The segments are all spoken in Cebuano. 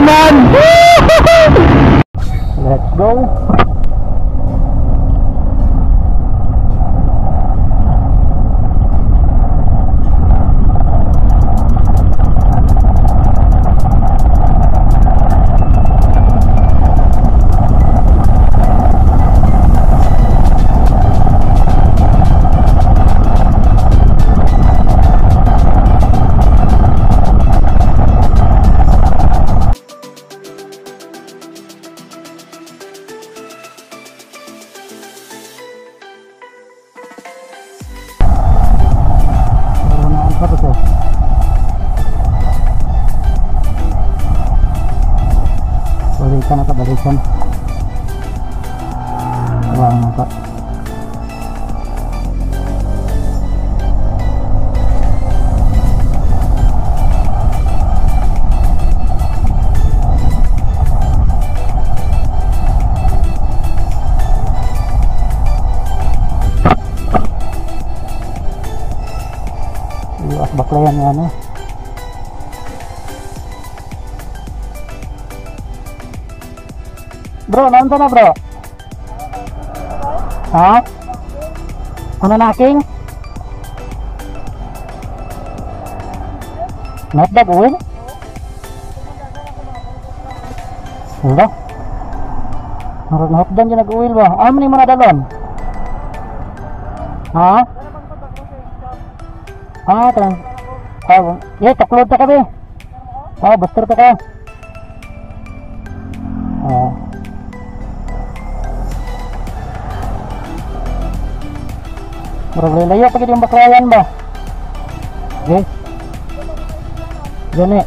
Man! Let's go. Balikan na balikan. Wang pa. Iwas baklayan yan eh. Bro, naunta na bro? Ha? Ano na aking? Not bad, uwin? Wala. Narag na nag-uwil ba? Ano mo na dalon? Ha? Ah, tarang. Ah, yeah, tuklod ta ka be. Ah, booster ta ka. Ah. Murag layo pa gid yung baklayan ba? Okay. Gani.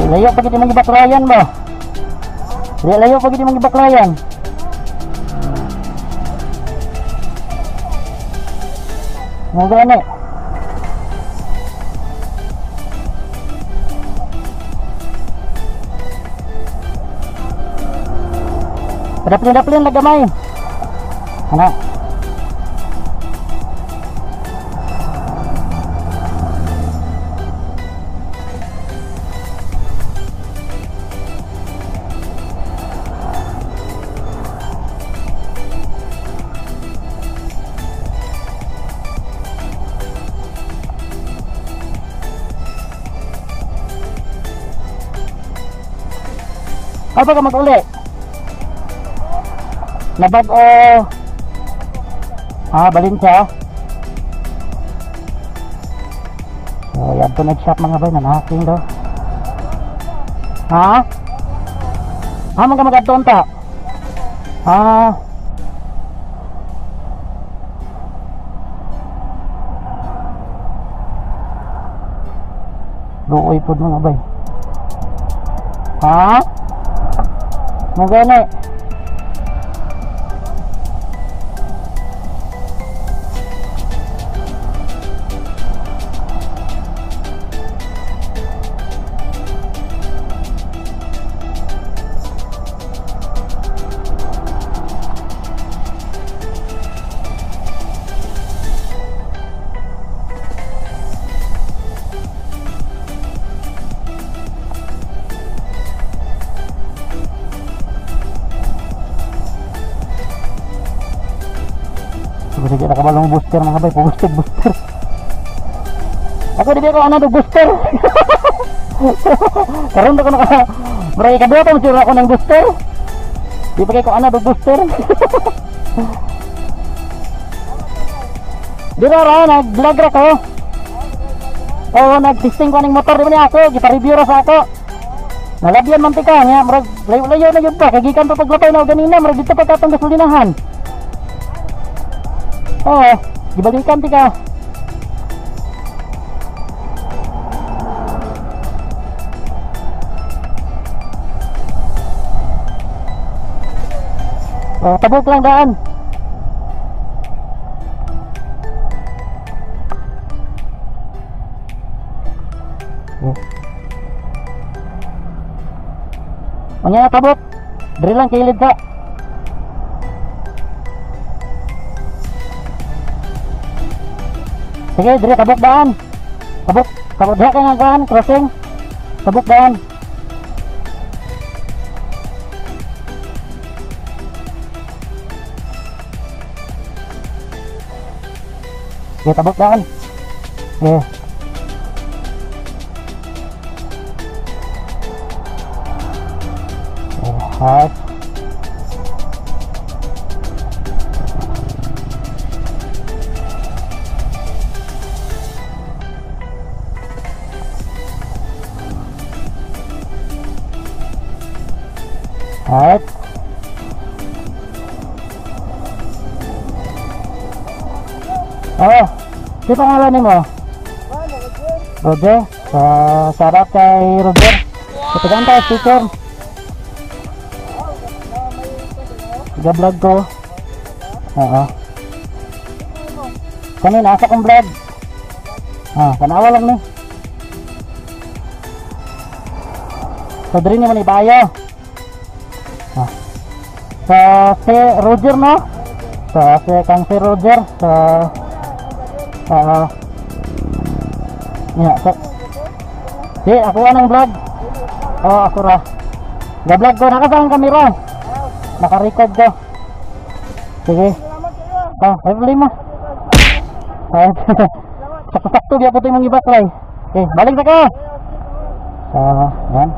Layo pa gid yung baklayan ba? Layo pa gid yung baklayan. Mo gani. Daplin-daplin lang gamay. Ana. Apa ka mag-uli? Nabag o balin siya. So yan po nag-shop mga bay, nanahaking daw. Ha? Ha, mag-adton ta? Ah. Luoy po mga bay. Ha? Mo gani. Sige na kabalong booster mga bay, booster booster. Ako di ko ano do booster. Karon ko naka murag ikaduha pa mo ako ng booster. Di pa kay ko ano do booster. Di ra nag-vlog ra ko. Oo, nag-testing ko ning motor di man ako, gipa-review ra sa ako. Nalabyan man tika nya, murag layo-layo na gyud pa kay gikan pa paglapay na ganina, murag dito pa katong gasolinahan. Oo, dibalikan tika. Oh, tabok lang daan. Oh. Unya na tabok. Diri lang kilid ka. Sige, diri tabok daan. Tabok, tabok diha kay nga kuan, crossing. Tabok daan. Sige, tabok daan. Sige. Alright. Alright. Oh, di pangalan nimo? Roger. Sa shout out kay Roger. Wow. Tayo sticker. Ga-vlog ko. Oo. Kani nasa kong vlog. Ah, tanawa lang ni. So diri ni man ibayo. Ah. Sa si Roger no? Sa si kang si Roger sa ya, so, si ako anong vlog? Oh, ako ra. Ga-vlog ko naka sa akong kamera. Naka-record ko. Sige. Oh, ay problema. Sakto-sakto gyapon imong ibaklay. Okay, balik na ka. So, yan.